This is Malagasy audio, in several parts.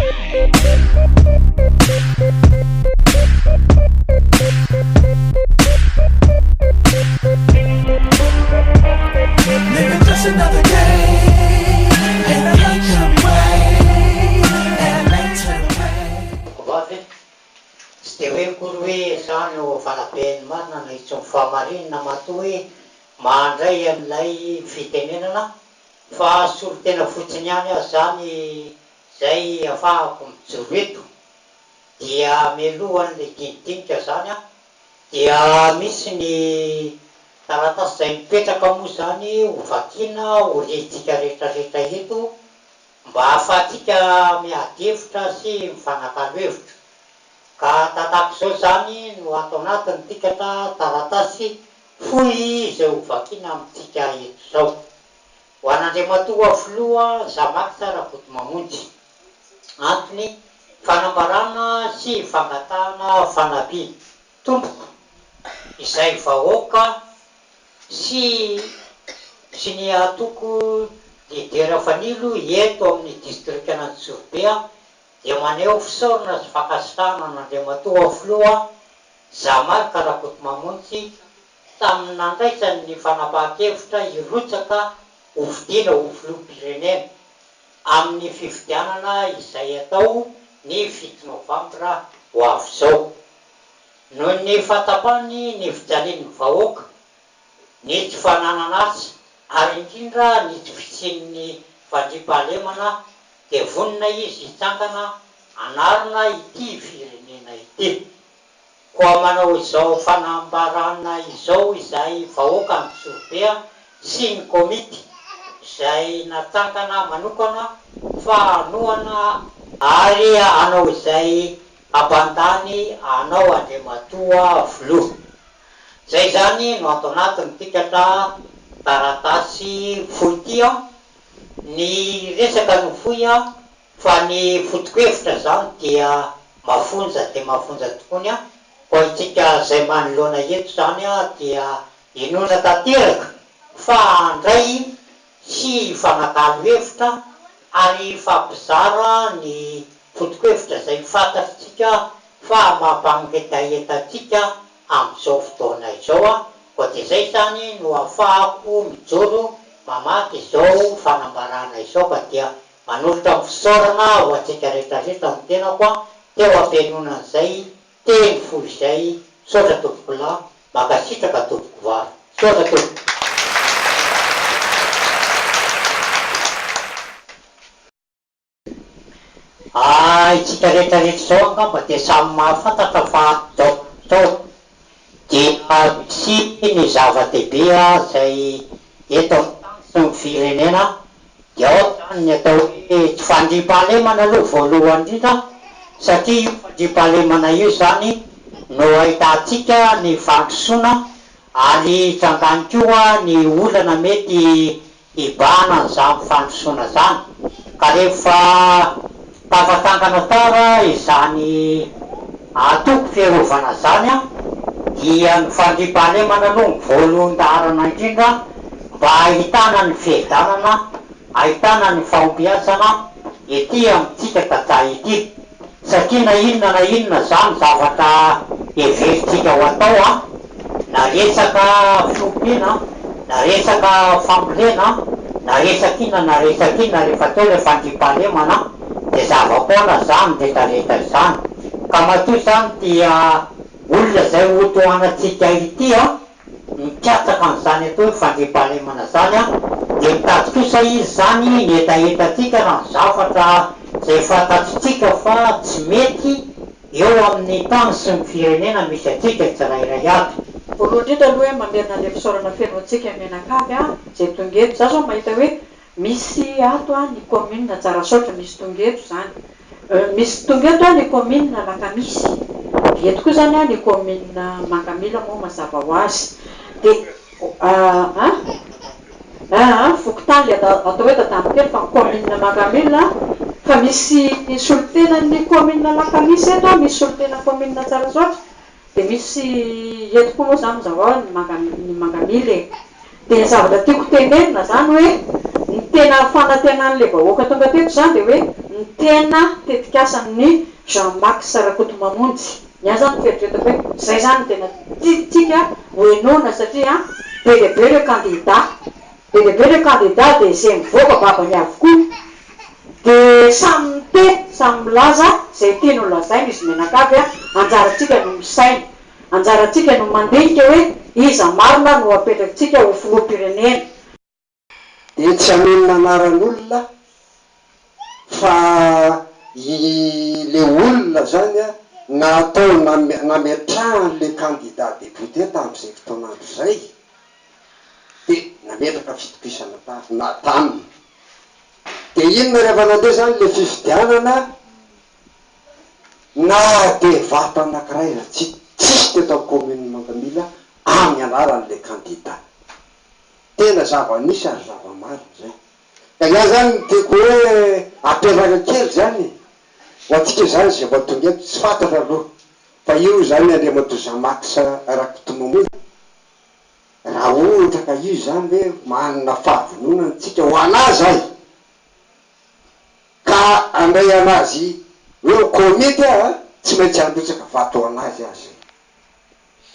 Vavy, tsy dia hoe akory hoe za no valaben'ny marina na intsony fahamarinana matoa hoe mandray an'ilay fitenenana fa solontena fotsiny ihany aho zany zay afahako mijoro eto dia mialohan'ilay dinidinika zany aho dia misy ny taratasy izay mipetraka moa zany ho vakiana ho rentsika rehetrarehetra eto mba ahafahantsika miady hevitra sy mifanakalo hevitra. Ka tatak'izao izany no ato anatin'ny tikatra taratasy fohy izay ho vakiana amintsika eto izao. Ho an'Andriamatoa Filoha Zamax Rakotomamonjy. Antony, fanambarana sy fangatahana fanampiana. Tompoko, izay vahoaka sy sy ny antoko Leader Fanilo eto amin'ny distrikan'Antsorobe dia maneho fisaorana sy fankasitrahana an'Andriamatoa Filoha Jean Marc Rakotomamonjy tamin'ny nandraisany ny fanapahan-kevitra hirotsaka hofidiana ho filoham-pirenena amin'ny fifidianana izay hatao ny fito novambra ho avy izao. Noho ny fahatapany ny fijalian'ny vahoaka, ny tsy fananana asa ary indrindra ny tsy fisian'ny fandriampahalemana dia vonona izy hitsangana hanarina ity firenena ity. Koa manao izao fanambarana izao izahay vahoaka Antsorobe sy ny komity izay natsangana manokana fa hanohana ary hanao izay hampandany anao Andriamatoa Filoha. Izay izany no ato anatin'ny tikatra taratasy fohy ity an. Ny resaka no fohy an. Fa ny foto-kevitra zany dia mafonja dia mafonja tokoany an, koa itsika zay manoloana eto zany an dia inoana tanteraka fa handray sy hifanakalo hevitra ary hifampizara ny foto-kevitra zay fantatritsika fa mampangetaheta antsika amin'izao fotoana izao an, koa dia zay zany no afahako mijoro mamaky izao fanambarana izao ka dia Manolotra ny fisaorana ho antsika rehetra rehetra ny tenako an, teo am-pihainoana an'izay teny fohy izay, misaotra tompokolahy, mankasitraka tompokovavy. Misaotra tompoko. Ah, isika rehetra rehetra izao angamba dia samy mahafantatra fa izao izao dia misy ny zava-dehibe izay eto amin'ny tany sy ny firenena Dia ao izany ny atao hoe tsy fandriampahalemana aloha voalohany indrindra satria io fandriampahalemana io izany no ahitantsika ny fandrosoana ary hitrangany koa ny olana mety hibahana an'izany fandrosoana izany ka rehefa tafatsangana tsara izany antoko fiarovana izany dia ny fandriampahalemana aloha no voalohan-daharana indrindra mba hahitana ny fiadanana, hahitana ny fahombiazana ety amintsika tantsaha ety. Satria na inona na inona zany zavatra heverintsika ho atao an, na resaka fiompiana, na resaka fambolena, na resaka inona na resaka inona rehefa atao ilay fandriampahalemana dia zava-poana zany retraretra izany. Ka matoa izany ity olona izay hotohanantsika ity an, mikatsaka an'izany atao hoe fandriampahalemana izany an, dia mitady kosa izy izany ny hetahetantsika na ny zavatra izay fantatritsika fa tsy mety eo amin'ny tany sy ny firenena misy antsika tsirairay avy. Voalohany indrindra aloha hoe mamerina an'ilay fisaorana feno antsika mianakavy an, izay tonga eto. Za zao mahita hoe misy ato an ny commune Tsarasaotra, misy tonga eto izany. Misy tonga eto ny commune Alakamisy, dia eto koa izany ny commune Mangamila moa mazava ho azy. Dia an? Aa fokontany ilay atao hoe Dadamikely fa commune Mangamila, fa misy solontenan'ny commune Alakamisy eto, misy solontenan'ny commune Tsarasaotra, Dia misy eto koa moa izany mazava ho azy ny manga ny mangamila e. Dia ny zavatra tiako tenenina izany hoe ny tena fanantenan'ilay vahoaka tonga teto izany dia hoe ny tena tetikasan'ny Jean Max Rakotomamonjy. Ny ahy zany ny fieritreretako hoe zay zany no tena tiantsika ho henoina satria be dia be ireo kandida, be dia be ireo kandida dia izay mivoaka babany avokoa. Dia samy miteny, samy milaza izay tiany ho lazaina izy mianakavy a, anjarantsika no misaina, anjarantsika no mandinika hoe iza marina no apetrakintsika ho filoham-pirenena. Dia tsy hanonona anaran'olona fa i le olona zany a natao nametrahany le candidat député tamin'izay fotoan'andro izay dia nametraka fitokisana taminy. Dia inona rehefa nandeha zany le fifidianana na dia vato anakiray aza tsy tsisy teto am commune Mangamila amin'ny anaran'le candidat. Tena zava-misy ary zava-marina zay. Ka ny ahy zany ny tiako hoe apetraka kely zany e, ho antsika zany zay vao tonga eto tsy fantatra aloha fa io zany Andriamatoa Jean Max Rakotomamonjy Raha ohatra ka io izany hoe manana fahavononana tsika ho anah zay ka handray anazy hoe ho komity aho a, tsy maintsy handrotsaka vato ho anazy aho zay.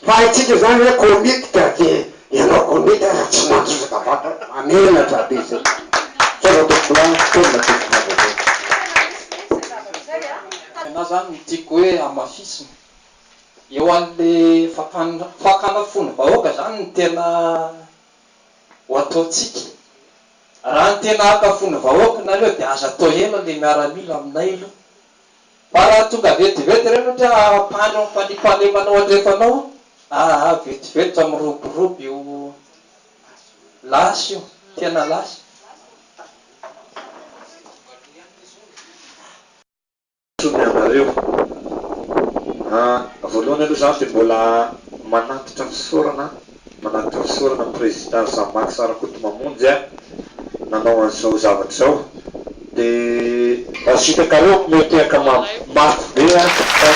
Fa haintsika zany hoe komity ka de ianao komity aza tsy mandrotsaka vato, mahamenatra be zay. Misaotra tompokolahy, tena tompoko vaovao. Ny anah zany no tiako hoe hamafisina. Eo anle fakana fakana fon'ny vahoaka zany no tena ho ataontsika. Raha ny tena haka fon'ny vahoaka nareo de aza atao ela le miaramila aminay aloha. Fa raha tonga vetivety ireny ohatra hoe hampandry ny fandriampahalemana ao andrefana ao, aa vetivety fa miroborobo io lasy io, tena lasy. Tsony anareo a! Voalohany aloha zany dia mbola manatitra fisaorana manatitra fisaorana ny Président Jean Max Rakotomamonjy a! nanao an'izao zavatra izao dia sitrakareo mitehaka mafy be a! Fa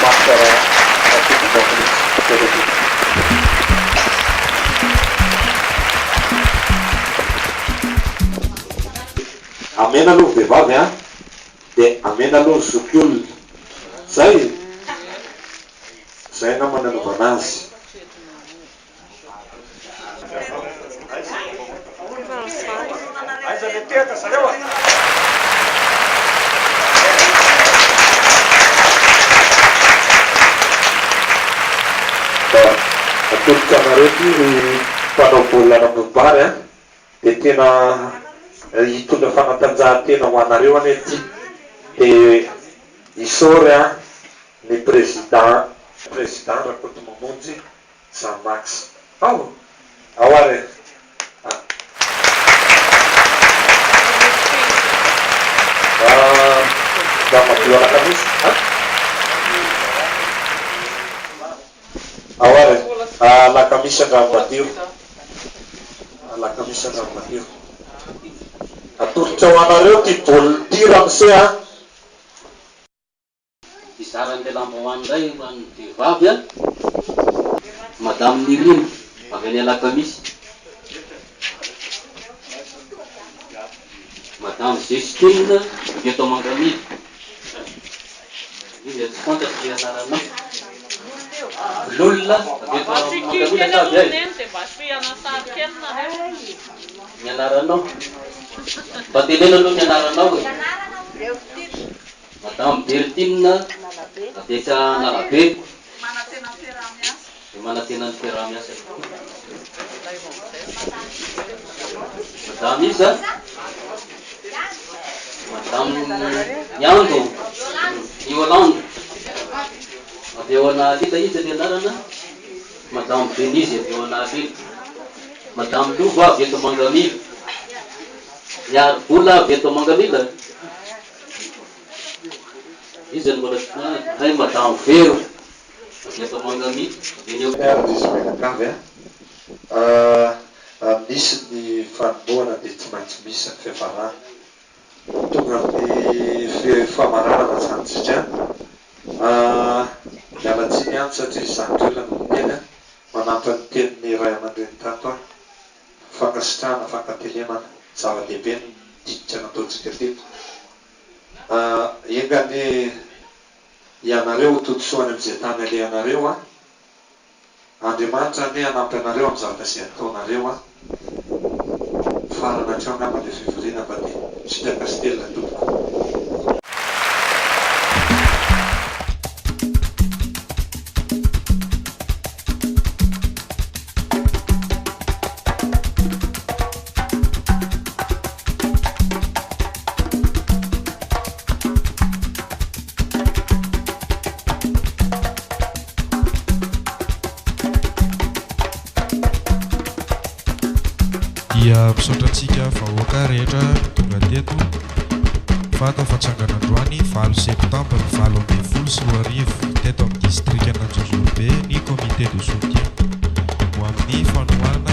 Max Rakotomamonjy. Misaotra tompoko. Amena aloha ny vehivavy an! Dia amena aloha ny zokiolona. Zay e! Zay angamba ny anaovana azy. Mba atolotra anareo ity ry mpanao baolina an'Ambohibary an! Dia tena hitondra fanatanjahantena ho anareo anie ity. Dia isaory an ny président président Rakotomamonjy Jean Max. Ao! Ao ary e! Mba madio alakamisy an! Ao ary e! Alakamisy Andranomadio. Alakamisy Andranomadio. Atolotra ho anareo ity baolina ity ramose a! Hizara an'ilay lambahoany indray ho an'ny vehivavy a! Madame Nirina avy any Alakamisy. Madame Justine avy eto Mangamila. Iza tsy fantatro le anaranao. Lolona avy eto Mangamila sa avy aiza? Ny anaranao. Mba teneno aloha ny anaranao e. Madame Bertine avy etsy Analabe. Dia manantena ny fiaraha-miasa tokoa. Madame iza? Madame Niando, Yolande, avy eo Analila, iza ny anarana? Madame Denise avy eo Analila. Madame Lova avy eto Mangamila. Niaribola avy eto Mangamila. Iza no mbola tsy hay? Madame Vero. Avy eto Mangamila, avy eny Ary izy mianakavy a! Misy ny fanombohana dia tsy maintsy misy ny fiafarana. Tonga amin'ny famaranana izany isika. Miala tsiny ihany satria zandry olona no miteny a! Manampy ny tenin'ny ray aman-dreny tato aho. Fankasitrahana, fankatelemana. Zava-dehibe ny dinika nataontsika teto. Enga anie ianareo ho todisoa any amin'izay tany alehanareo an! Andriamanitra anie hanampy anareo amin'ny zavatra izay ataonareo an! Mifarana hatreo angamba ilay fivoriana fa dia sitraka sy telina tompoko. Dia misaotra antsika vahoaka rehetra tonga teto fa tafatsangana androany valo septambra 2018 teto amin'ny distrikan'Anjozorobe ny comité de soutien ho amin'ny fanohanana.